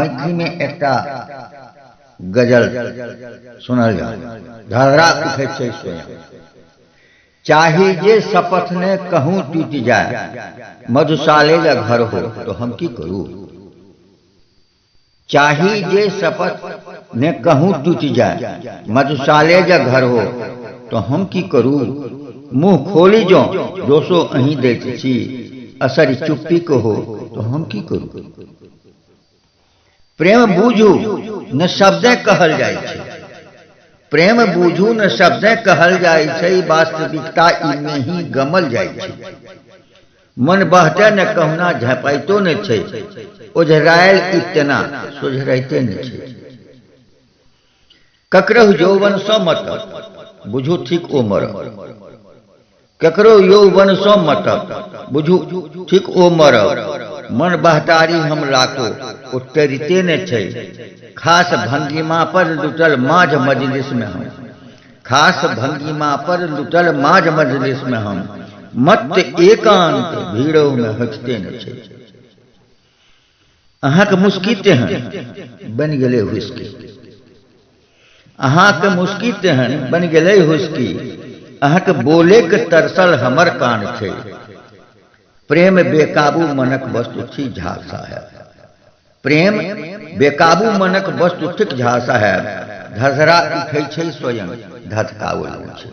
मैथिलीमे एकटा गजल सुनल जाउ। धधरा उठैत छै स्वयं। चाही जे शपथ ने कहूँ टूटि जाय, मधुशाले या घर हो तो हम की करू। चाही जे शपथ ने कहूँ टूटि जाय, मधुशाले या घर हो तो हम की करू। मुँह खोली जँ दोषो अहीं दैत छी, असरि चुप्पी के हो तो हम की करू। प्रेम बूझू ने शब्दे कहल जाइ छै, प्रेम बूझू ने शब्दे कहल जाइ छै, वास्तविकता ई मे ही गमल जाइ छै। मन बहते ने कहुना झपाइतो ने छै, ओझरायल ई तेना सोझराइते ने छै। ककरहु यौवनसँ मतब बुझू ठीक ओ मरब, ककरो यौवनसँ मतब बुझू ठीक ओ मरब। मन बहतारी हम लाखो ओ तरिते ने छै, खास भंगिमा पर लुटल माझ मजलिसमे हम, खास भंगिमा पर लुटल माझ मजलिसमे हम, मत एकांत भीड़ोमे हटिते ने छै। अहाँके मुस्की तेहन बनि गेलै हुस्की, अहाँके मुस्की तेहन बनि गेलै हुस्की, अहाँके बोलेके तरसल हमर कान छै। प्रेम बेकाबू मनक वस्तु छी झा साहेब, प्रेम बेकाबू मनक वस्तु थिक झा साहेब, धधरा उठै छै स्वयं धधकाओल छै।